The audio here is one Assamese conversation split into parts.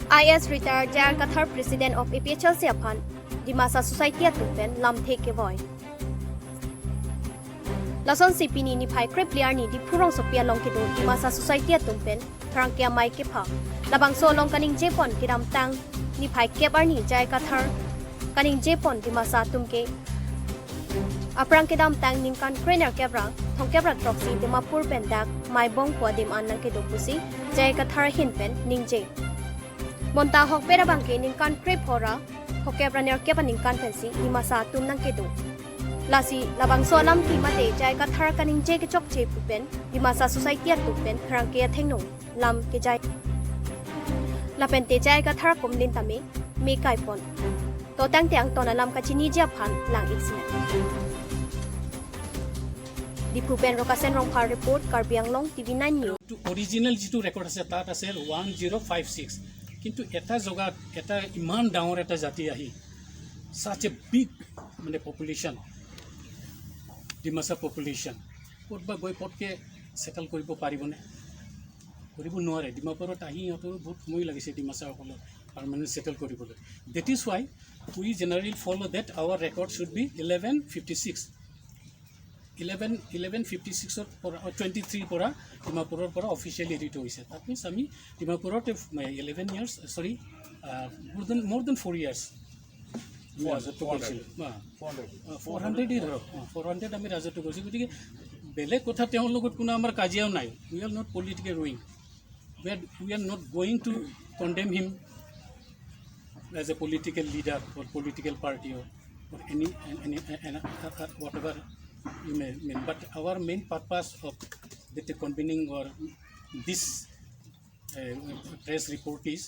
IAS retired J.R. Kathar, president of APHLC aphan Dimasa Society atupen lam the ke boy. Lason CP ni ni phai krep player ni di phurong sopia long ke do Dimasa Society atumpen thrang ke mai ke pha. Labang so long kaning jepon kiram tang ni phai kep ar ni Jai Kathar kaning jepon Dimasa tumke aprang kedam tang ningkan krener kebra thong kebra troxy Dimapur pendak mai bong kwa dim an nang ke do pusi Jai Kathar hin pen ningje monta hok pera bangke ningkan kre phora hokebra ner keba ningkan pensi Dimasa tum nang ke do lasi labang so lam ki mate Jai Kathar kaning je ke chok che pupen Dimasa Society atu pen khrang ke thengno lam ke jai lapen te Jai Kathar kumlin tame me kai pon to tang te ang tona lam ka chini ja phan lang iksine Diphu pen Rokasen Rongphar report, Karbi Anglong TV9 News. Original যিটো ৰেকৰ্ড আছে, তাত আছে 1056। কিন্তু এটা জেগাত এটা ইমান ডাঙৰ এটা জাতি আহি, ছাচ এ বিগ মানে পপুলেশ্যন, ডিমাচা পপুলেশ্যন, ক'ত বা গৈ পটকৈ ছেটেল কৰিব পাৰিবনে? কৰিব নোৱাৰে। ডিমাপুৰত আহি সিহঁতৰো বহুত সময় লাগিছে ডিমাচাসকলক পাৰ্মানেণ্ট ছেটেল কৰিবলৈ। That is why we generally follow that our record should be 1156, 1156ৰ পৰা, 23ৰ পৰা ডিমাপুৰৰ পৰা অফিচিয়েলি হেৰিটো হৈছে। তাত মিনছ আমি ডিমাপুৰত 11 years, sorry, more than 4 years আমি ৰাজত্ব কৰিছিলোঁ। 400েই ধৰক, 400 আমি ৰাজত্ব কৰিছোঁ। গতিকে বেলেগ কথা, তেওঁৰ লগত কোনো আমাৰ কাজিয়াও নাই। We are not political wing, we are not going to condemn him as a political leader or political party or any whatever you may mean. But our main purpose of the convening or this press report is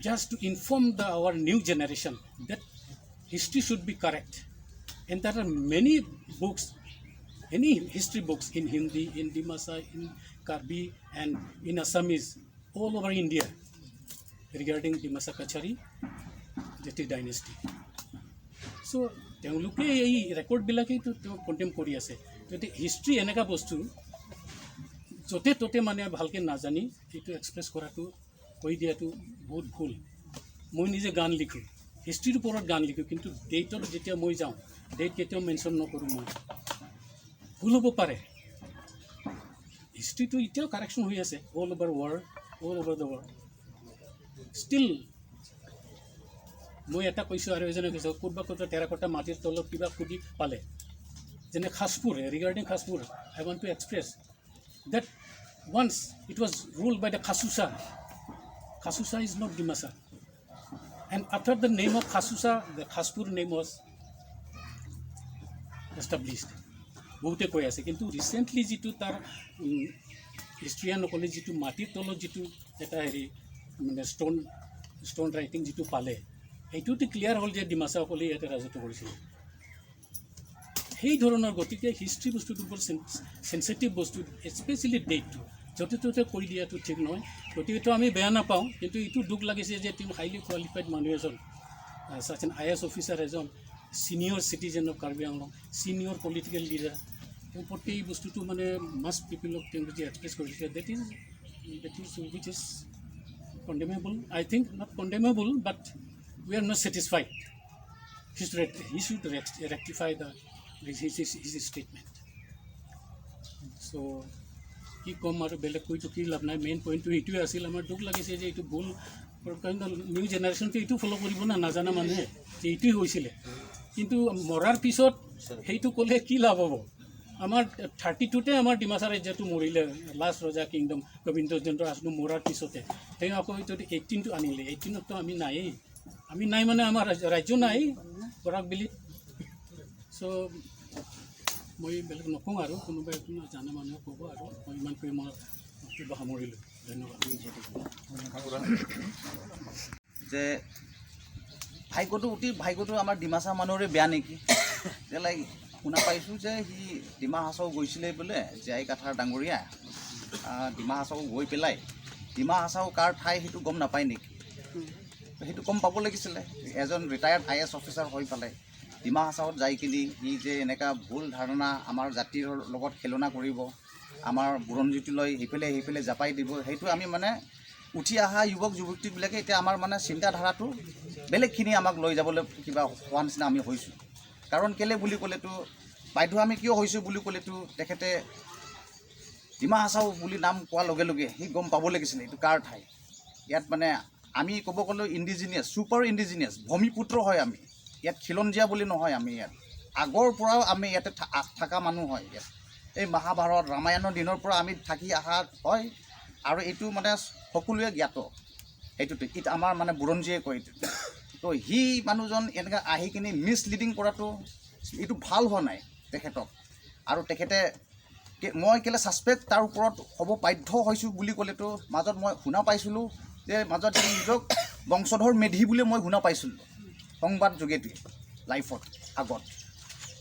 just to inform our new generation that history should be correct. And there are many books, any history books in Hindi, in Dimasa, in Karbi, and in Assamese, all over India regarding Dimasa Kachari Jati dynasty. So তেওঁলোকে এই ৰেকৰ্ডবিলাকেইতো তেওঁ কণ্ডেম কৰি আছে। গতিকে হিষ্ট্ৰী এনেকুৱা বস্তু, য'তে ত'তে মানে ভালকৈ নাজানি এইটো এক্সপ্ৰেছ কৰাটো, কৈ দিয়াটো বহুত ভুল। মই নিজে গান লিখোঁ, হিষ্ট্ৰীৰ ওপৰত গান লিখোঁ, কিন্তু ডেটত যেতিয়া মই যাওঁ, ডেট কেতিয়াও মেনশ্যন নকৰোঁ মই। ভুল হ'ব পাৰে। হিষ্ট্ৰীটো এতিয়াও কাৰেকশ্যন হৈ আছে all over world, all over the world still. মই এটা কৈছোঁ আৰু এজনে কৈছোঁ, ক'ৰবাত ক'ৰবাত টেৰাকটা মাটিৰ তলত কিবা সুধি পালে, যেনে Khaspur. Regarding Khaspur, I want to express that once it was ruled by the Khasusa. Khasusa is not Dimasa. And after the name of Khasusa, the Khaspur name was established. বহুতে কৈ আছে, কিন্তু ৰিচেণ্টলি যিটো তাৰ হিষ্ট্ৰিয়ানসকলে যিটো মাটিৰ তলত যিটো এটা হেৰি মানে ষ্ট'ন ৰাইটিং যিটো পালে, সেইটোতো ক্লিয়াৰ হ'ল যে ডিমাচাসকলে ইয়াতে ৰাজত্ব কৰিছিল। সেই ধৰণৰ। গতিকে হিষ্ট্ৰী বস্তুটো বৰ চেঞ্চিটিভ বস্তু, স্পেচিয়েলি ডেটটো য'তে ত'তে কৈ দিয়াটো ঠিক নহয়। গতিকেতো আমি বেয়া নাপাওঁ, কিন্তু এইটো দুখ লাগিছে যে তেওঁ হাইলি কোৱালিফাইড মানুহ এজন, ছাচ এন I S officer এজন, senior citizen of Karbi Anglong, senior political leader, তেওঁ প্ৰতি এই বস্তুটো মানে মাছ পিপলক তেওঁ যে এক্সপ্ৰেছ কৰিছে, that is which is condemnable. I think not condemnable, but we are not satisfied. He should rectify his statement. So, কি ক'ম আৰু, বেলেগ কৈতো কি লাভ নাই। মেইন পইণ্টটো সেইটোৱে আছিল। আমাৰ দুখ লাগিছে যে এইটো ভুল, কাৰণ নিউ জেনেৰেশ্যনটো এইটো ফ'ল' কৰিব না, নাজানা মানুহে যে এইটোৱে হৈছিলে। কিন্তু মৰাৰ পিছত সেইটো ক'লে কি লাভ হ'ব? আমাৰ 32তে আমাৰ ডিমাচা ৰাজ্যটো মৰিলে। লাষ্ট ৰজা কিংডম গোবিন্দ চন্দ্ৰ আছনু মৰাৰ পিছতে তেওঁ আকৌ এইটো 18টো আনিলে। 18ততো আমি নায়েই, আমি নাই মানে আমাৰ ৰাজ্য নাই বৰাক ভেলীত। চ' মই বেলেগ নকওঁ আৰু, কোনোবাই কোনো জানা মানুহে ক'ব আৰু। মই ইমান কৈ মই বক্তব্য সামৰিলোঁ। ধন্যবাদ। যে ভাগ্যটো অতি ভাগ্যটো আমাৰ ডিমাচা মানুহৰে বেয়া নেকি যে লাইক শুনা পাইছোঁ যে সি ডিমা হাছাও গৈছিলে বোলে জীয়াই কাঠাৰ ডাঙৰীয়া। ডিমা হাছাও গৈ পেলাই ডিমা হাছাও কাৰ ঠাই সেইটো গম নাপায় নেকি? সেইটো গম পাব লাগিছিলে। এজন ৰিটায়াৰ্ড I S officer হৈ পেলাই ডিমা হাছাওত যাই কিনি সি যে এনেকুৱা ভুল ধাৰণা, আমাৰ জাতিৰ লগত খেলনা কৰিব, আমাৰ বুৰঞ্জীটোলৈ সেইফালে সেইফালে জাপাই দিব, সেইটো আমি মানে উঠি অহা যুৱক যুৱতীবিলাকে এতিয়া আমাৰ মানে চিন্তাধাৰাটো বেলেগখিনি আমাক লৈ যাবলৈ কিবা হোৱা নিচিনা আমি হৈছোঁ। কাৰণ কেলৈ বুলি ক'লেতো বাধ্য আমি কিয় হৈছোঁ বুলি ক'লেতো তেখেতে ডিমা হাছাও বুলি নাম কোৱাৰ লগে লগে সি গম পাব লাগিছিলে এইটো কাৰ ঠাই। ইয়াত মানে আমি ক'ব গ'লে ইণ্ডিজিনিয়াছ, ছুপাৰ ইণ্ডিজিনিয়াছ, ভূমিপুত্ৰ হয় আমি। ইয়াত খিলঞ্জীয়া বুলি নহয়, আমি ইয়াত আগৰ পৰাও আমি ইয়াতে থকা মানুহ হয়। ইয়াত এই মহাভাৰত ৰামায়ণৰ দিনৰ পৰা আমি থাকি অহা হয় আৰু এইটো মানে সকলোৱে জ্ঞাত। সেইটোতে it আমাৰ মানে বুৰঞ্জীয়ে কয় এইটো। তো সি মানুহজন এনেকৈ আহি কিনি মিছলিডিং কৰাটো এইটো ভাল হোৱা নাই তেখেতক। আৰু তেখেতে মই কেলৈ ছাছপেক্ট তাৰ ওপৰত হ'ব বাধ্য হৈছোঁ বুলি ক'লেতো মাজত মই শুনা পাইছিলোঁ যে মাজত সি নিজক বংশধৰ মেধি বুলি মই শুনা পাইছিলোঁ সংবাদ যোগেদি লাইফত আগত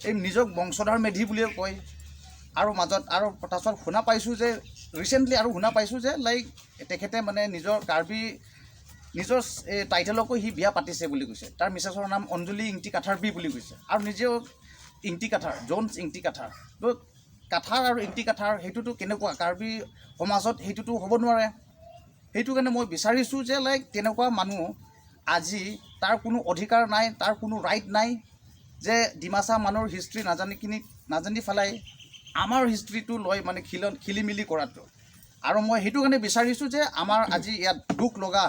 এই নিজক বংশধৰ মেধি বুলিয়ে কয়। আৰু মাজত আৰু তাৰপাছত শুনা পাইছোঁ যে ৰিচেণ্টলি আৰু শুনা পাইছোঁ যে লাইক তেখেতে মানে নিজৰ কাৰ্বি নিজৰ এই টাইটেলকো সি বিয়া পাতিছে বুলি কৈছে। তাৰ মিছেছৰ নাম অঞ্জলি ইংটি কাথাৰবি বুলি কৈছে আৰু নিজেও ইংটি কাথাৰ, জোনছ ইংটি কাথাৰ। তো কাথাৰ আৰু ইংটি কাথাৰ সেইটোতো কেনেকুৱা কাৰ্বি সমাজত সেইটোতো হ'ব নোৱাৰে। সেইটো কাৰণে মই বিচাৰিছোঁ যে লাইক তেনেকুৱা মানুহ আজি তাৰ কোনো অধিকাৰ নাই, তাৰ কোনো ৰাইট নাই যে ডিমাচা মানুহৰ হিষ্ট্ৰী নাজানি পেলাই আমাৰ হিষ্ট্ৰীটো লৈ মানে খেলি মেলি কৰাটো। আৰু মই সেইটো কাৰণে বিচাৰিছোঁ যে আমাৰ আজি ইয়াত দুখ লগা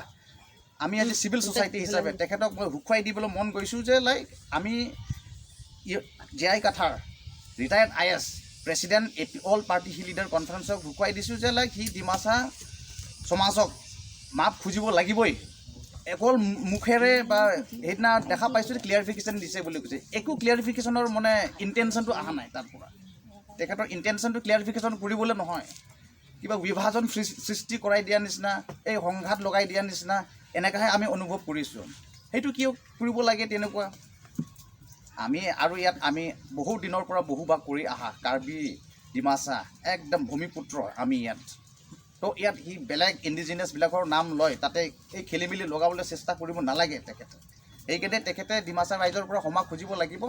আমি আজি চিভিল ছ'চাইটি হিচাপে তেখেতক মই সুখুৱাই দিবলৈ মন গৈছোঁ যে লাইক আমি J I Kathar retired IAS president AP All Party Hill Leader কনফাৰেঞ্চক সুখুৱাই দিছোঁ যে লাইক সি ডিমাচা সমাজক মাপ খুজিব লাগিবই। অকল মুখেৰে বা সেইদিনা দেখা পাইছোঁ ক্লিয়াৰিফিকেশ্যন দিছে বুলি কৈছে, একো ক্লিয়াৰিফিকেশ্যনৰ মানে ইণ্টেনশ্যনটো অহা নাই তাৰ পৰা। তেখেতৰ ইণ্টেনশ্যনটো ক্লিয়াৰিফিকেশ্যন কৰিবলৈ নহয়, কিবা বিভাজন সৃষ্টি কৰাই দিয়া নিচিনা, এই সংঘাত লগাই দিয়া নিচিনা এনেকুৱাহে আমি অনুভৱ কৰিছোঁ। সেইটো কিয় কৰিব লাগে তেনেকুৱা? আমি আৰু ইয়াত আমি বহু দিনৰ পৰা বহুবাস কৰি অহা কাৰ্বি ডিমাচা একদম ভূমিপুত্ৰ আমি ইয়াত। তো ইয়াত সি বেলেগ ইণ্ডিজিনিয়াছবিলাকৰ নাম লয় তাতে এই খেলি মেলি লগাবলৈ চেষ্টা কৰিব নালাগে তেখেতে। সেইকাৰণে তেখেতে ডিমাচা ৰাইজৰ পৰা ক্ষমা খুজিব লাগিব।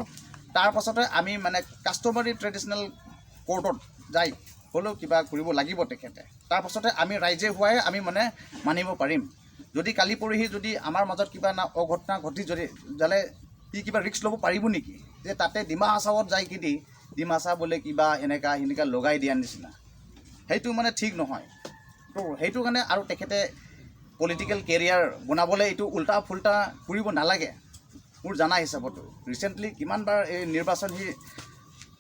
তাৰ পাছতে আমি মানে কাষ্টমাৰী ট্ৰেডিশ্যনেল কোৰ্টত যাই হ'লেও কিবা কৰিব লাগিব তেখেতে। তাৰপাছতে আমি ৰাইজে হোৱাই আমি মানে মানিব পাৰিম। যদি কালি পৰহি যদি আমাৰ মাজত কিবা না অঘটনা ঘটি যদি যালে সি কিবা ৰিস্ক ল'ব পাৰিব নেকি যে তাতে ডিমা হাছাওত যাই কিনি ডিমাচা বোলে কিবা এনেকা সেনেকা লগাই দিয়া নিচিনা, সেইটো মানে ঠিক নহয়। তো সেইটো কাৰণে আৰু তেখেতে পলিটিকেল কেৰিয়াৰ বনাবলৈ এইটো উল্টা ফুল্টা কৰিব নালাগে। মোৰ জানা হিচাপতো ৰিচেণ্টলি কিমানবাৰ এই নিৰ্বাচন সি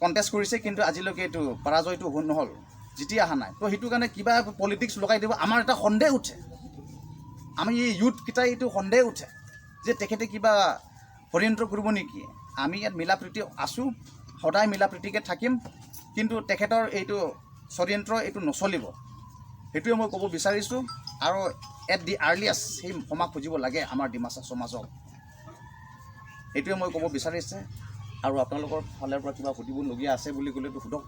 কণ্টেষ্ট কৰিছে, কিন্তু আজিলৈকে এইটো পৰাজয়টো নহ'ল, জিতি অহা নাই। তো সেইটো কাৰণে কিবা পলিটিক্স লগাই দিব আমাৰ এটা সন্দেহ উঠে, আমি এই ইউথকেইটাই এইটো সন্দেহ উঠে যে তেখেতে কিবা ষড়যন্ত্ৰ কৰিব নেকি। আমি ইয়াত মিলা প্ৰীতি আছোঁ, সদায় মিলা প্ৰীতিকে থাকিম, কিন্তু তেখেতৰ এইটো ষড়যন্ত্ৰ এইটো নচলিব, সেইটোৱে মই ক'ব বিচাৰিছোঁ। আৰু এট the আৰ্লিয়েষ্ট সেই ক্ষমা খুজিব লাগে আমাৰ ডিমাচা সমাজক, সেইটোৱে মই ক'ব বিচাৰিছে। আৰু আপোনালোকৰ ফালৰ পৰা কিবা সুধিবলগীয়া আছে বুলি ক'লেতো সোধক।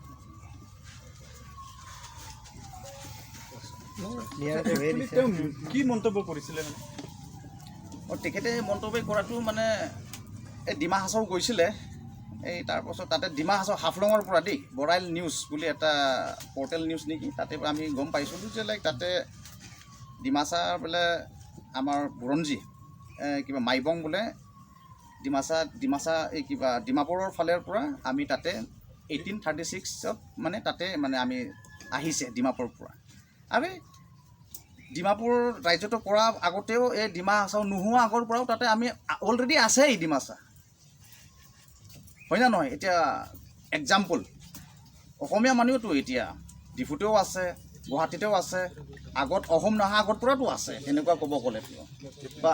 তেওঁ কি মন্তব্য কৰিছিলে মানে? তেখেতে মন্তব্য কৰাটো মানে এই ডিমা হাছাও গৈছিলে, এই তাৰপাছত তাতে ডিমা হাছাও হাফলঙৰ পৰা দেই বৰাইল নিউজ বুলি এটা পৰ্টেল নিউজ নেকি, তাতে আমি গম পাইছিলোঁ যে লাইক তাতে ডিমাচা বোলে আমাৰ বুৰঞ্জী কিবা মাইবং বোলে ডিমাচা ডিমাচা এই কিবা ডিমাপুৰৰ ফালৰ পৰা আমি তাতে 1836ত মানে তাতে মানে আমি আহিছে ডিমাপুৰৰ পৰা। আৰু ডিমাপুৰ ৰাজ্যটো কৰা আগতেও এই ডিমা হাছাও নোহোৱা আগৰ পৰাও তাতে আমি অলৰেডি আছে এই ডিমাচা, হয় না নহয়? এতিয়া এক্সাম্পল অসমীয়া মানুহতো এতিয়া ডিফুতেও আছে, গুৱাহাটীতেও আছে, আগত অসম নহা আগৰ পৰাতো আছে, তেনেকুৱা ক'ব গ'লেতো বা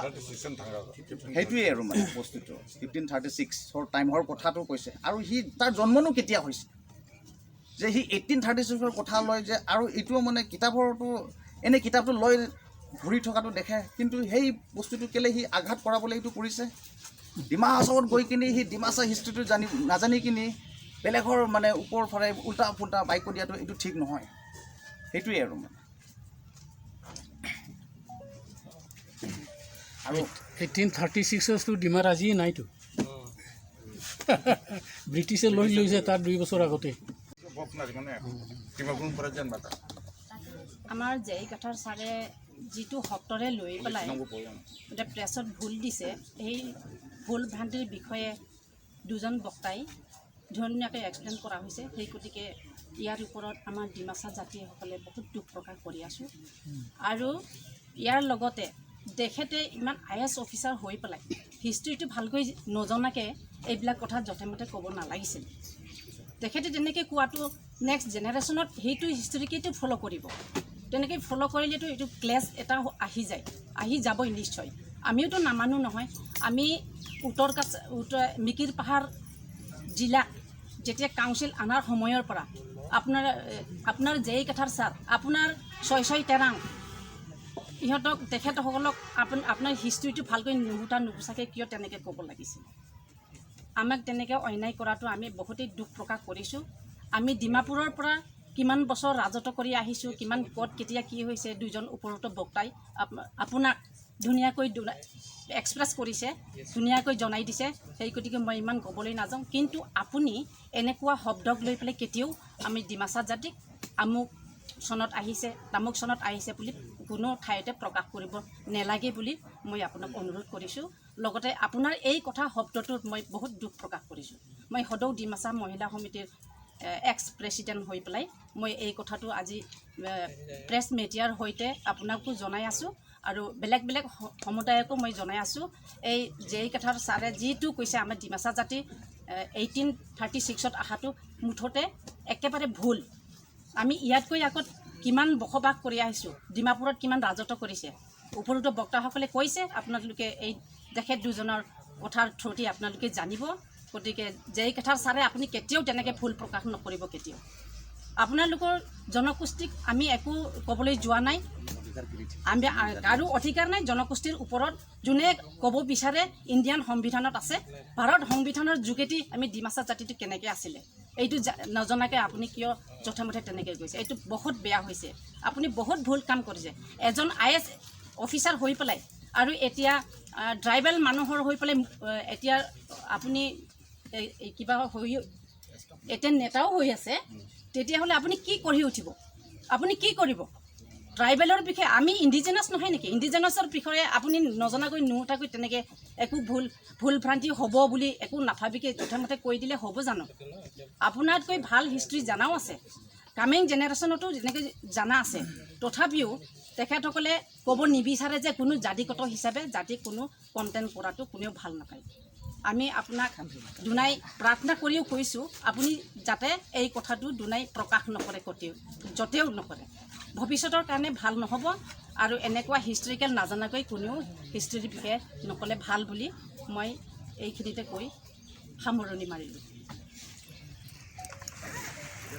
সেইটোৱেই আৰু মানে বস্তুটো 1536ৰ টাইমৰ কথাটো কৈছে। আৰু সি তাৰ জন্মনো কেতিয়া হৈছে যে সি 1836ৰ কথা লয় যে, আৰু এইটোও মানে কিতাপৰতো এনেই কিতাপটো লৈ ঘূৰি থকাটো দেখে, কিন্তু সেই বস্তুটো কেলৈ সি আঘাত কৰাবলৈ সেইটো কৰিছে। ডিমা হাছাওত গৈ কিনি সি ডিমাচা হিষ্ট্ৰীটো নাজানি কিনি বেলেগৰ মানে ওপৰ ফালে উল্টা ফুল্টা বাক্য দিয়াটো এইটো ঠিক নহয়, সেইটোৱেই আৰু মানে। আৰু 1836তো ডিমাৰ আজিয়ে নাইতো, ব্ৰিটিছে লৈ লৈছে তাৰ 2 বছৰ আগতে। আমাৰ জে ই কাথাৰ ছাৰে যিটো শব্দৰে লৈ পেলাই এতিয়া প্ৰেছত ভুল দিছে, সেই ভুল ভ্ৰান্তিৰ বিষয়ে দুজন বক্তাই ধুনীয়াকৈ এক্সপ্লেইন কৰা হৈছে। সেই গতিকে ইয়াৰ ওপৰত আমাৰ ডিমাচা জাতিসকলে বহুত দুখ প্ৰকাশ কৰি আছোঁ। আৰু ইয়াৰ লগতে তেখেতে ইমান আইএএছ অফিচাৰ হৈ পেলাই হিষ্ট্ৰীটো ভালকৈ নজনাকৈ এইবিলাক কথা যধে-মধে ক'ব নালাগিছিল। তেখেতে তেনেকৈ কোৱাটো নেক্সট জেনেৰেশ্যনত সেইটো হিষ্ট্ৰীকেইটো ফ'ল' কৰিব। তেনেকৈ ফ'ল' কৰিলেতো এইটো ক্লেছ এটা আহি যায়, আহি যাবই নিশ্চয়। আমিওতো নামানো নহয়। আমি উত্তৰ কাছ উত্তৰ মিকিৰ পাহাৰ জিলাক যেতিয়া কাউন্সিল অনাৰ সময়ৰ পৰা আপোনাৰ জেই কাথাৰ ছাৰ, আপোনাৰ ছয় ছয় তেৰাং, ইহঁতক তেখেতসকলক আপোনাৰ হিষ্ট্ৰীটো ভালকৈ নুসুধা নুপুচাকৈ কিয় তেনেকৈ ক'ব লাগিছিল? আমাক তেনেকৈ অন্যায় কৰাটো আমি বহুতেই দুখ প্ৰকাশ কৰিছোঁ। আমি ডিমাপুৰৰ পৰা কিমান বছৰ ৰাজত্ব কৰি আহিছোঁ, কিমান ক'ত কেতিয়া কি হৈছে, দুজন ওপৰতো বক্তাই আপোনাক ধুনীয়াকৈ এক্সপ্ৰেছ কৰিছে, ধুনীয়াকৈ জনাই দিছে। সেই গতিকে মই ইমান ক'বলৈ নাযাওঁ। কিন্তু আপুনি এনেকুৱা শব্দক লৈ পেলাই কেতিয়াও আমি ডিমাচা জাতিক আমুক চনত আহিছে, তামুক চনত আহিছে বুলি কোনো ঠাইতে প্ৰকাশ কৰিব নেলাগে বুলি মই আপোনাক অনুৰোধ কৰিছোঁ। লগতে আপোনাৰ এই কথা শব্দটোত মই বহুত দুখ প্ৰকাশ কৰিছোঁ। মই সদৌ ডিমাচা মহিলা সমিতিৰ এক্স প্ৰেচিডেণ্ট হৈ পেলাই মই এই কথাটো আজি প্ৰেছ মিডিয়াৰ সৈতে আপোনাকো জনাই আছোঁ আৰু বেলেগ বেলেগ সমুদায়কো মই জনাই আছোঁ। এই জেই কাথাৰ ছাৰে যিটো কৈছে, আমাৰ ডিমাচা জাতি 1836ত অহাটো মুঠতে একেবাৰে ভুল। আমি ইয়াতকৈ আগত কিমান বসবাস কৰি আহিছোঁ, ডিমাপুৰত কিমান ৰাজত্ব কৰিছে, ওপৰতো বক্তাসকলে কৈছে। আপোনালোকে এই তেখেত দুজনৰ কথাৰ থ্ৰুদি আপোনালোকে জানিব। গতিকে জেই কাথাৰ ছাৰে আপুনি কেতিয়াও তেনেকৈ ভুল প্ৰকাশ নকৰিব কেতিয়াও। আপোনালোকৰ জনগোষ্ঠীক আমি একো ক'বলৈ যোৱা নাই। আমি কাৰো অধিকাৰ নাই জনগোষ্ঠীৰ ওপৰত। যোনে ক'ব বিচাৰে, ইণ্ডিয়ান সংবিধানত আছে, ভাৰত সংবিধানৰ যোগেদি আমি ডিমাচা জাতিটো কেনেকৈ আছিলে, এইটো নজনাকৈ আপুনি কিয় যথেমথে তেনেকৈ গৈছে? এইটো বহুত বেয়া হৈছে। আপুনি বহুত ভুল কাম কৰিছে। এজন আইএএছ অফিচাৰ হৈ পেলাই আৰু এতিয়া ট্ৰাইবেল মানুহৰ হৈ পেলাই এতিয়া আপুনি এই কিবা হৈ এতিয়া নেতাও হৈ আছে, তেতিয়াহ'লে আপুনি কি কৰি উঠিব? আপুনি কি কৰিব ট্ৰাইবেলৰ বিষয়ে? আমি ইণ্ডিজেনাছ নহয় নেকি? ইণ্ডিজেনাছৰ বিষয়ে আপুনি নজনাকৈ নুসুধাকৈ তেনেকৈ একো ভুল ভ্ৰান্তি হ'ব বুলি একো নাভাবিকে যথেমথে কৈ দিলে হ'ব জানো? আপোনাতকৈ ভাল হিষ্ট্ৰী জানাও আছে, কামিং জেনেৰেশ্যনতো যেনেকৈ জানা আছে। তথাপিও তেখেতসকলে ক'ব নিবিচাৰে যে কোনো জাতিগত হিচাপে জাতিক কোনো কণ্টেণ্ট কৰাটো কোনেও ভাল নাপায়। আমি আপোনাক দুনাই প্ৰাৰ্থনা কৰিও কৈছোঁ, আপুনি যাতে এই কথাটো দুনাই প্ৰকাশ নকৰে, ক'তেও য'তেও নকৰে, ভৱিষ্যতৰ কাৰণে ভাল নহ'ব। আৰু এনেকুৱা হিষ্ট্ৰিকেল নাজানাকৈ কোনেও হিষ্ট্ৰীৰ বিষয়ে নক'লে ভাল বুলি মই এইখিনিতে কৈ সামৰণি মাৰিলোঁ।